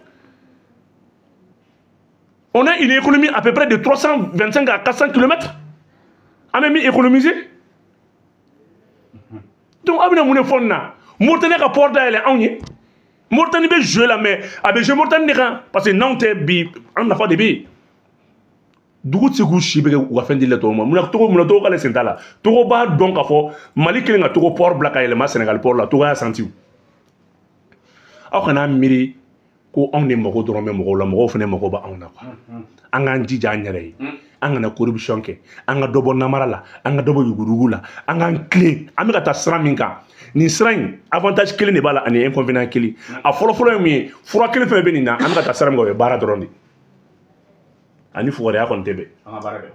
On a une économie à peu près de 325 à 400 kilomètres. An bɛ min économiser. Donc aw bɛna mun de fɔ nin na? Mauritanie ka port dayɛlɛ anw ye. Mauritanie bɛ jouer la, mais a bɛ jouer Mauritanie de kan, parce que n'anw tɛ bi, an nafa de bɛ yen. Dugu tɛ se k'u si bɛ kɛ u ka fɛn di la tɔw ma. Munna Togo, munna Togo k'ale sen t'a la? Togo b'a dɔn k'a fɔ Mali kelen ka Togo port bila ka yɛlɛma Sénégal port la, Togo y'a senti o. Aw kana miiri ko anw de mago dɔrɔn bɛ mɔgɔw la, mɔgɔw fana mago bɛ anw na quoi. An k'an jija an yɛrɛ ye. An kana corruption kɛ, an ka dɔ bɔ namara la, an ka dɔ bɔ yuguyugu la, an k'an tilen. An bɛ ka taa sira min kan, nin sira in, avantage kelen de b'a la ani inconvénient kelen. A fɔlɔ-fɔlɔ ye mun ye? Fura kelen fɛn bɛ nin na, an bɛ ka taa sira min kan, o ye baara dɔrɔn de ani fugariya kɔni tɛ bɛn. An ka baara kɛ.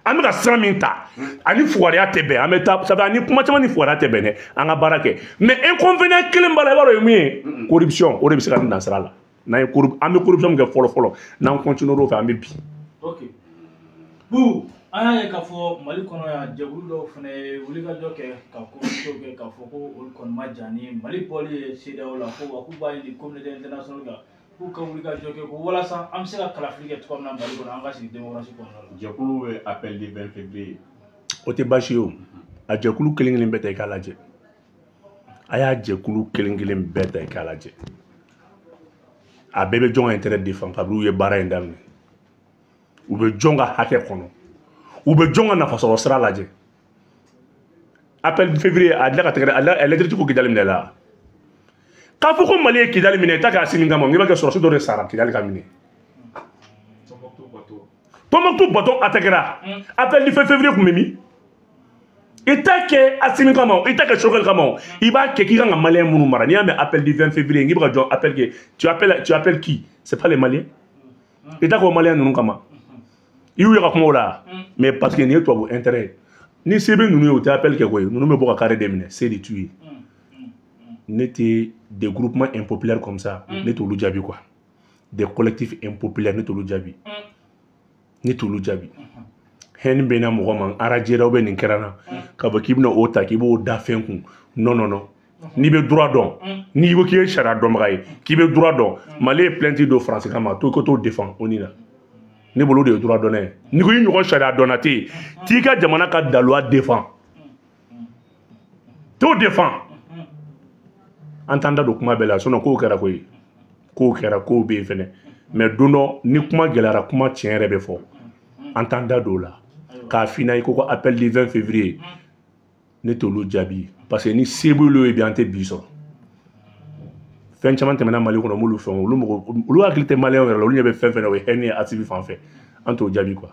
An bɛ ka sira min ta ani fugariya tɛ bɛn, an bɛ taa sabu ani kuma caman ni fugariya tɛ bɛn dɛ. An ka baara kɛ, mais inconvénient kelen b'a la, i b'a dɔn o ye mun ye? Corruption. O de bɛ se ka nin dan sira la. N'an ye an bɛ corruption min kɛ fɔlɔ fɔlɔ, n'an continuer o fɛ, an bɛ bin. Ok, bu an y'a ye k'a fɔ Mali kɔnɔ yan, jɛkulu dɔw fana ye wulikajɔ kɛ ka communiqué kɛ k'a fɔ ko olu kɔni ma jan ni Mali bɔli ye CEDEAO la, ko wa k'u b'a ɲini communauté internationale kan k'u ka wulikajɔ kɛ ko walasa an bɛ se ka kalafili kɛ cogoya min na Mali kɔnɔ, an ka sigi démocratie kɔnɔna la. Jɛkulu bɛ appel du 20 février. O tɛ baasi ye o. A jɛkulu kelen kelen bɛɛ ta i k'a lajɛ. A y'a jɛkulu kelen kelen bɛɛ ta i k'a lajɛ, a bɛɛ bɛ jɔn ka intérêt défend? Kabini u ye baara in daminɛ, u bɛ jɔn ka hakɛ kɔnɔ, u bɛ jɔn ka nafasɔrɔ sira lajɛ? Appel février a dilan ka tɛgɛ a lettre ko Kidali minɛ la, k'a fɔ ko Mali ye Kidali minɛ, i t'a kɛ Asimi kama. N'i b'a kɛ, sɔrɔsi dɔ de sara Kidali ka minɛ. Tombouctou bateau attaquera, appel du février kun bɛ min? I t'a kɛ Asimi kama, i t'a kɛ Choguel kama, i b'a kɛ k'i kan ka Malien minnu mara. N'i y'a mɛn appel du 20 février, n'i bɛ ka jɔn appel kɛ, tu appelles qui? C'est pas les Maliens. I t'a kɛ o Malien ninnu kama, i y'u ye ka kuma o la, mais parce que nin ye tubabu intérêt ye. Ni se bɛ ninnu ye, u tɛ appel kɛ koyi. Ninnu bɛ bɔ ka carré de minɛ, c'est de tuer. Ne tɛ des groupements impopulaires comme ça, ne t'olu jaabi quoi. Des collectifs impopulaires, ne t'olu jaabi, ne t'olu jaabi. Haine bɛ na mɔgɔ ma, arajera bɛ nin kɛra n na, k'a fɔ k'i bɛna o ta k'i b'o da fɛn kun. Non, non, non. N'i bɛ droit dɔn, n'i ko k'i ye sariya dɔnbaga ye, k'i bɛ droit dɔn, Mali ye plainte don Faransi kama, to ko t'o défend o ni la. Ne bolo, o de ye droit dɔnna ye. N'i ko i ɲɔgɔn sariya dɔnna tɛ yen, t'i ka jamana ka daluya défend, t'o défend. An t'an da don kuma bɛɛ la, sinon kow kɛra koyi, kow kɛra, kow bɛ yen fɛnɛ. Mais don dɔ ni kuma gɛlɛyara, kuma tiɲɛ yɛrɛ bɛ fɔ, an t'an da don o la k'a f'i ɲɛna. I ko ko appel du 20 février, ne t'olu jaabi, parce que ni se b'olu ye bi, an tɛ bi sɔrɔ. Fɛn caman tɛmɛna Mali kɔnɔ, m'olu fɛn, olu mɔgɔ, olu hakili tɛ maliyɛnw yɛrɛ la, olu ɲɛ bɛ fɛn fɛn na, o ye haine ye ATV fan fɛ, an t'o jaabi quoi.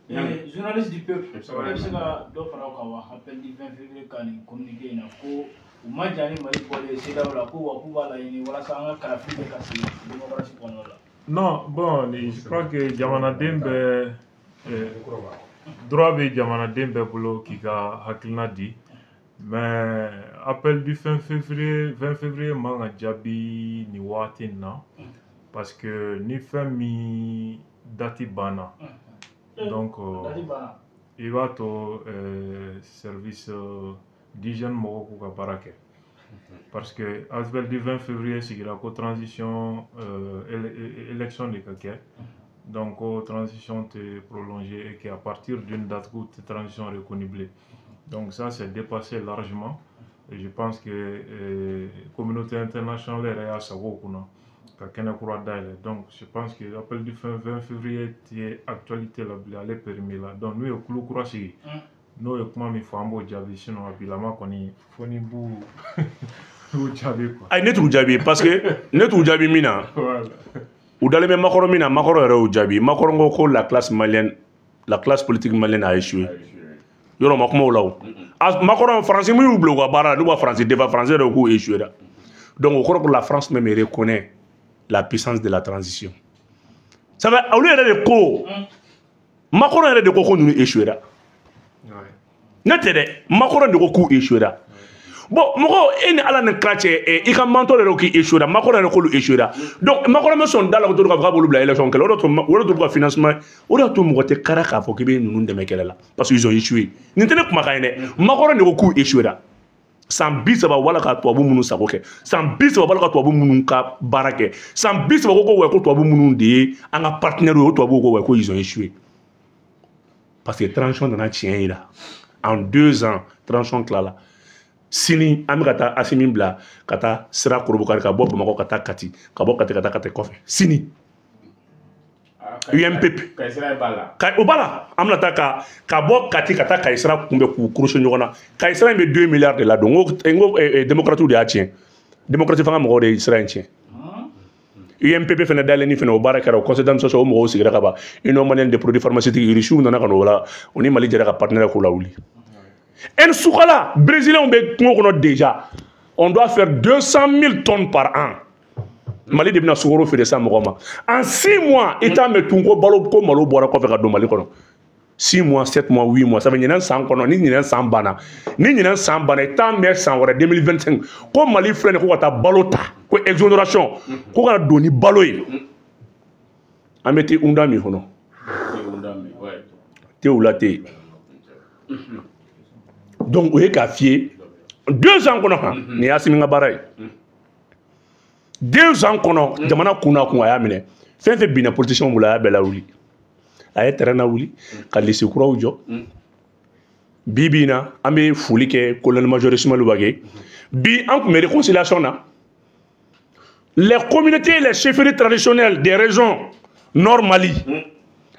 Journaliste du peuple, e bɛ se ka dɔ fara o kan wa? Appel du 20 février ka nin communiqué in na ko u ma jan ni Mali bɔlen CEDEAO la, ko wa k'u b'a laɲini walasa an ka kalafili kɛ ka segin démocratie kɔnɔna la. Non, bon, je crois que jamanaden bɛɛ droit bɛ jamanaden bɛɛ bolo k'i ka hakilina di, mais appel du 20 février, 20 février man ka jaabi nin waati in na, parce que ni fɛn min date banna, donc i b'a to service d'hygiène mɔgɔw k'u ka baara kɛ, parce que appel du 20 février sigira ko transition élection de ka kɛ, donc ko transition tɛ prolongée et qu'à partir d'une date k'u tɛ transition reconnue bilen. Donc ça, c'est dépassé largement et je pense que communauté internationale yɛrɛ y'a sago kunna ka kɛnɛ kura dayɛlɛ. Donc je pense que appel du 20 février tɛ actualité la bilen, ale périmé la. Donc n'u ye kulu kura sigi, n'o ye kuma min fɔ, an b'o jaabi, sinon a bilama kɔni fo ni b'u y'u jaabi quoi. Ayi, ne t'u jaabi, parce que ne t'u jaabi min na, u dalen bɛ Macron min na, Macron yɛrɛ y'u jaabi. Macron ko ko la classe malienne, la classe politique malienne a échoué. Yɔrɔ ma kuma o la o. Macron, Faransi min y'u bila u ka baara la, n'u ka Faransi défend, Faransi yɛrɛ k'u échoué la. Donc o kɔrɔ ko la France même reconnaît la puissance de la transition. Ça va, olu yɛrɛ de ko, Macron yɛrɛ de ko ko ninnu échoué la. Ne tɛ dɛ, Macron de ko k'u échoué la. Bon, mɔgɔ e ni Ala ni kira cɛ, i ka mentor yɛrɛ k'i échoué la, Macron yɛrɛ k'olu échoué la. Donc Macron bɛ sɔn da la ko k'a fɔ k'a b'olu bila élection kɛlɛ, o de to ka financement, o de y'a to mɔgɔ tɛ kara k'a fɔ k'i bɛ ninnu dɛmɛ kɛlɛ la, parce qu'ils ont échoué. Nin tɛ ne kumakan ye dɛ, Macron de ko k'u échoué la. San 30 wala ka tubabu minnu sago kɛ, san 30 wala ka tubabu minnu ka baara kɛ, san 30 ko ko tubabu minnu de ye an ka partenaire ye, o tubabuw ko ko ils ont échoué. Parce que transition nana tiɲɛ yira. En 2 ans, transition tilala. Sini an bɛ ka taa Asimi bila ka taa sira korobokari, ka bɔ Bamakɔ ka taa Kati, ka bɔ Kati ka taa Kati kɔfɛ sini. UMPP o b'a la, an bɛna taa ka bɔ Kati ka taa Kayi sira kunbɛn k'u kurusi ɲɔgɔn na. Kayi sira in bɛ 2 milliards de la don. N ko démocrates de y'a tiɲɛ, démocrate fanga mɔgɔw de ye sira in tiɲɛ. UMPP fana dayɛlɛnni fana, o baara kɛra, o conseil d'administration o mɔgɔw sigira ka ban. Union malienne des produits pharmaceutiques, Russiw nana ka n'o la, o ni Mali jɛra ka partenaire k'o lawuli. En Soukala, Brésiliens bɛ kungo kɔnɔ déjà. On doit faire 200 000 tonnes par an. Mali de bɛna sukaro feere sa mɔgɔ ma. En 6 mois, i t'a mɛn tun ko balo ko malo bɔra kɔfɛ ka don Mali kɔnɔ. 6 mois, 7 mois, 8 mois, ça fait ɲinɛn san kɔnɔ, ni ɲinɛn san banna, ni ɲinɛn san banna, i t'a mɛn san wɛrɛ 2025 ko Mali filɛ nin ko ka taa balo ta, ko exonération, ko ka don ni balo ye. An bɛ te unda min kɔnɔ. Te u la te. Donc o ye k'a f'i ye 2 ans kɔnɔ han, nin ye Asimi ka baara ye. 2 ans kɔnɔ, jamana kun n'a kun a y'a minɛ. Fɛn fɛn binna politicien bolo, a y'a bɛɛ lawuli. A ye terrain lawuli ka lycée kuraw jɔ. Bi bi in na, an bɛ foli kɛ colonel major Ismaël Wagué. Bi an tun bɛ réconciliation na. Les communautés et les chefferies traditionnelles des régions Nord Mali,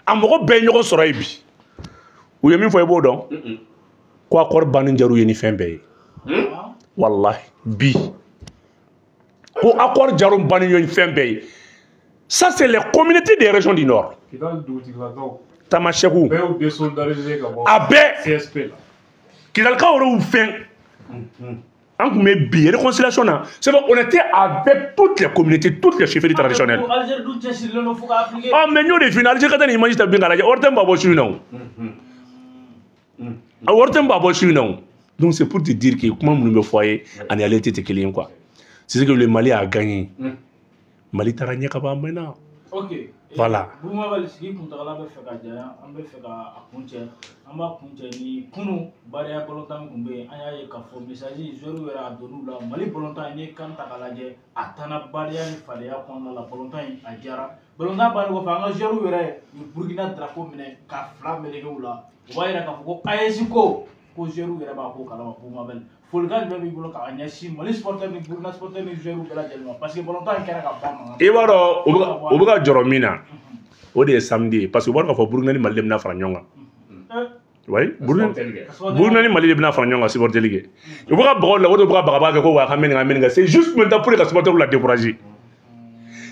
a mɔgɔ bɛɛ ye ɲɔgɔn sɔrɔ yen bi. U ye min fɔ i b'o dɔn. Ko accord banni diyara u ye ni fɛn bɛɛ ye. Wallahi bi. Ko accord diyara u banni ye ni fɛn bɛɛ ye. Ça, c'est les communautés des régions du Nord. Tamashekou. A bɛɛ. Kidalikaw yɛrɛ y'u fɛn. An tun bɛ bi réconciliation na. C'est bon, on était avec toutes les communautés, toutes les chefferies traditionnelles. Ah, mais n y'o de f'i ɲɛna, Algérie ka taa nin image ta bin k'a lajɛ, ORTM b'a bɔ su in na o. ORTM b'a bɔ su in na o. Donc c'est pour te dire que kuma minnu bɛ fɔ a ye, en réalité tɛ kelen ye quoi. C'est ce que le Mali a gagné. Mali taara ɲɛ ka ban a mɛnna. Ok. Voilà. Bouba sigi kuntagala bɛ fɛ ka janya, an bɛ fɛ ka a kuncɛ, an b'a kuncɛ ni kunun bariya balontan min tun bɛ yen, an y'a ye k'a fɔ message joueur yɛrɛ a donn'u la. Mali balontan, n'i ye kan ta k'a lajɛ, a tanna bariya ni fadenya kɔnɔna la, balontan in a diyara. Balontan bannen kɔfɛ, an ka joueur yɛrɛ u ye Burkina drapeau minɛ ka fila meleke u la, o b'a yira k'a fɔ ko AES ko joueur yɛrɛ b'a ko kalama. Bouba, folikan jumɛn b'i bolo k'a ɲɛsin Mali supporter ni Burkina supporter ni joueur bɛɛ lajɛlen ma, parce que balontan in kɛra ka ban mankan. I b'a dɔn u bɛ ka jɔrɔ min na, o de ye samedi ye, parce que u b'a dɔn k'a fɔ Burkina ni Mali de bɛna fara ɲɔgɔn kan. Oui, Burkina ni Mali de bɛna fara ɲɔgɔn kan supporteli kɛ. U bɛ ka bagaw la, o de bɛ ka bagabaga kɛ ko wa ka mɛn nin c'est juste maintenant pour ka supporter la décourager.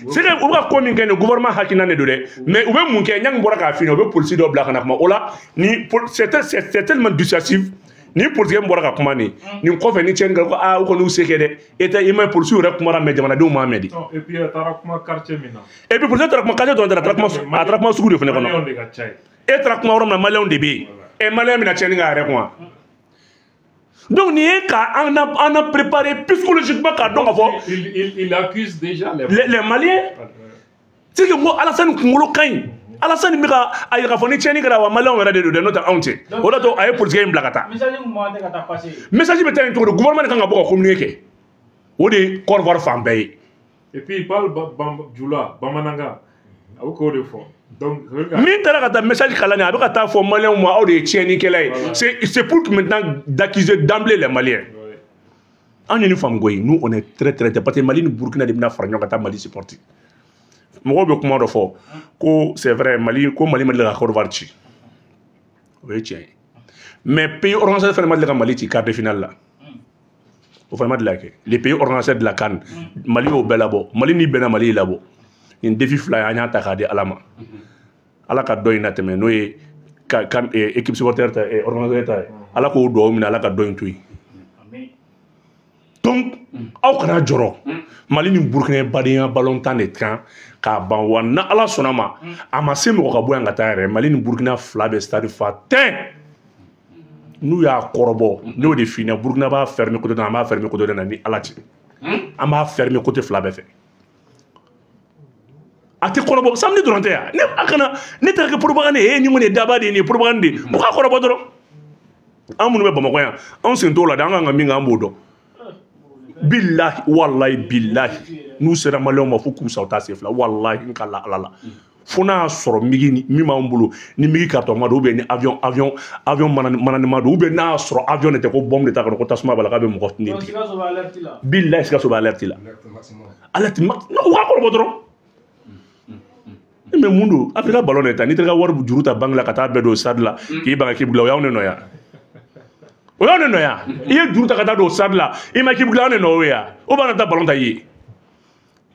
C'est que u bɛ ka ko min kɛ nin gouvernement hakilina de don dɛ, mais u bɛ mun kɛ? Ɲangi bɔra k'a f'i ɲɛna, u bɛ polisi dɔ bila ka na kuma o la ni c'est tellement dissuasif. Ni politique min bɔra ka kuma nin kɔfɛ ni tiɲɛni kɛra ko aa u kɔni y'u se kɛ dɛ, e tɛ i ma polisiw yɛrɛ kumara mais jamanadenw m'a mɛn de. Et puis a taara kuma quartier min na. Et puis polisiw taara kuma quartier dɔrɔn tɛ, a taara kuma sugu de fana kɔnɔ. Maliyɛnw de ka ca yen. E taara kuma yɔrɔ min na maliyɛnw de bɛ yen. E maliyɛn bɛna tiɲɛni kɛ a yɛrɛ kun. Donc nin ye ka an a préparé psychologiquement k'a dɔn k'a fɔ. Il accuse déjà les Maliens. C'est que n ko Alassane kunkolo ka ɲi. Alassane bɛ ka a yira k'a fɔ ni tiɲɛni kɛra wa maliyɛnw yɛrɛ de don dɛ, n'o tɛ anw tɛ. O de y'a to a ye politique in bila ka taa. Message mun man tɛ ka taa passer. Message bɛ taa yen cogo di? Gouvernement de kan ka bɔ ka communiquer kɛ. O de ye Côte d'Ivoire fan bɛɛ ye. Et puis il parle jula bamanankan, a bɛ k'o de fɔ. Donc min taara ka taa message kalan nin, a bɛ ka taa fɔ maliyɛnw ma aw de ye tiɲɛnikɛla ye. C'est pour maintenant d'accuser d'emblée les Maliens. Anw ye nin faamu koyi, nous on est très très parce que Mali ni Burkina de bɛna fara ɲɔgɔn kan ka taa Mali supporter. Mɔgɔw bɛ kuma dɔ fɔ ko c'est vrai Mali ko Mali ma deli ka Côte d'Ivoire ci, o ye tiɲɛ ye, mais pays organisateur fana ma deli ka Mali ci quart de finale la, o fana ma deli ka kɛ. Les pays organisateurs de la CAN, Mali y'o bɛɛ labɔ, Mali n'i bɛnna Mali y'i labɔ. Nin défi fila ye an y'a ta k'a di Ala ma, Ala ka dɔ in latɛmɛ n'o ye ka équipe supporter ta ye, organisateur ta ye, Ala k'o duwawu minɛ, Ala ka dɔ in to yen. Donc aw kana jɔrɔ, Mali ni Burkina ye badenya balontan de kan k'a ban wa na Ala sɔnna ma a ma se mɔgɔ ka bɔ yan ka taa yɛrɛ. Mali ni Burkina fila bɛ stade fa tɛn, n'u y'a kɔrɔbɔ n'o de f'i ɲɛna, Burkina b'a fermer côté dɔ la, an b'a fermer côté dɔ la ni Ala cɛ, an b'a fermer côté fila bɛɛ fɛ. A tɛ kɔrɔbɔ samedi dɔrɔn tɛ yan, ne a kana ne taara kɛ propagande ye, nin kɔni ye daba de ye, nin ye propagande de ye, u k'a kɔrɔbɔ dɔrɔn. An minnu bɛ Bamakɔ yan, anw sen t'o la dɛ, an kan ka min kɛ an b'o dɔn. Billahi wallahi billahi n'u sera maliyɛnw ma fo k'u sa u t'a sen fila, wallahi n ka la Ala la, fo n'a y'a sɔrɔ migi ni min b'an bolo ni migi carton ma don, ou bien ni avion mananima don, ou bien n'a y'a sɔrɔ avion de tɛ ko bombe de t'a kɔnɔ ko tasuma b'a la k'a bɛ mɔgɔ nin tigɛ. Billahi Sikaso bɛ alerte la, alerte non, u k'a kɔrɔbɔ dɔrɔn. Mais mun don Afrika ballon de ta, n'i taara ka wari juru ta banque la ka taa bɛɛ don stade la k'i ban ka équipe dilan, o y'anw de nɔ ya. O y'anw de nɔ ya. I ye juru ta ka taa don stade la, i ma équipe dilan, anw de nɔ o ye ya. O b'an ka taa ballon ta i ye.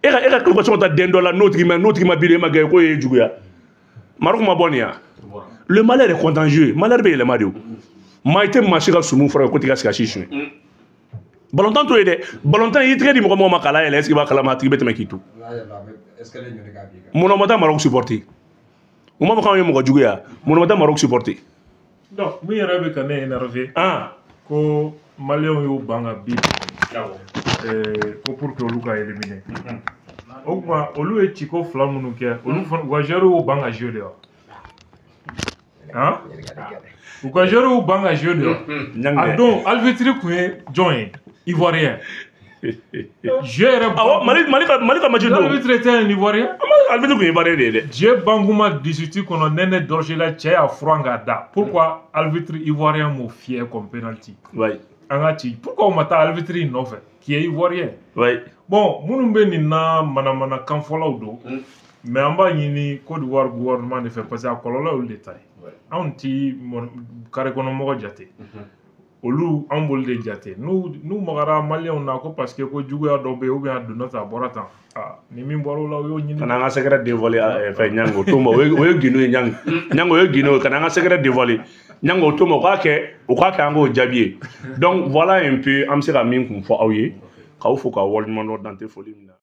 E ka qualification ta den dɔ la, n'o tigi ma bi e ma gagné k'o ye juguya. Maroc ma bɔ nin ya. Le malheur est contagieux. Malheur bɛ yɛlɛma de o. Maa i tɛ maa si ka sumu furakɛ ko t'i ka sigasi suɲɛ. Ballon t'o ye dɛ. Ballon i y'i tɛgɛ di mɔgɔ ma k'a layɛlɛ, est-ce que i b'a kalama a tigi bɛ tɛmɛ k'i to. Munna ma taa Maroc supporter? U m'a fɔ k'anw ye mɔgɔ jugu ye wa? Munna ma taa Maroc supporter? Donc min yɛrɛ bɛ ka ne énervé. Ko maliyɛnw y'u ban ka bi ko pour que olu ka éliminer. O tuma olu ye ciko fila minnu kɛ, olu fana u ka joueurs y'u ban ka jouer de wa? Han? U ka joueurs y'u ban ka jouer de wa? A don arbitre kun ye jɔn ye? Ivoirien. Jeu yɛrɛ. Awɔ, Mali ka match don. L'arbitre était un Ivoirien. Arbitre kun ye Ivoirien de ye dɛ. Jeu Bangouma 18 kɔnɔ Nɛnɛ Dorgela cɛ y'a furan k'a da. Pourquoi arbitre ivoirien m'o fiyɛ comme penalty? Oui. An ka ci. Pourquoi o ma taa arbitre in nɔfɛ qui est ivoirien? Oui. Bon, minnu bɛ nin na manamanakan fɔlaw don. Mais an b'a ɲini Côte d'Ivoire gouvernement de fɛ parce que a kɔlɔlɔ y'olu de ta ye. Anw ti carré kɔnɔ mɔgɔ jate. Olu an b'olu de jate, n'u magara maliyɛnw na ko parce que ko juguya dɔ bɛ yen ou bien a donna tan a bɔra tan, ni min bɔra o la o y'o ɲini. Kana an ka secret dévoiler fɛn Ɲango to ma, o ye gundo ye Ɲango, Ɲango o ye gundo ye, kana an ka secret dévoiler Ɲango to ma, u k'a kɛ an k'o jaabi ye. Donc voilà un peu an bɛ se ka min kun fɔ aw ye, k'aw fo k'aw waleɲuman dɔn dan tɛ foli min na.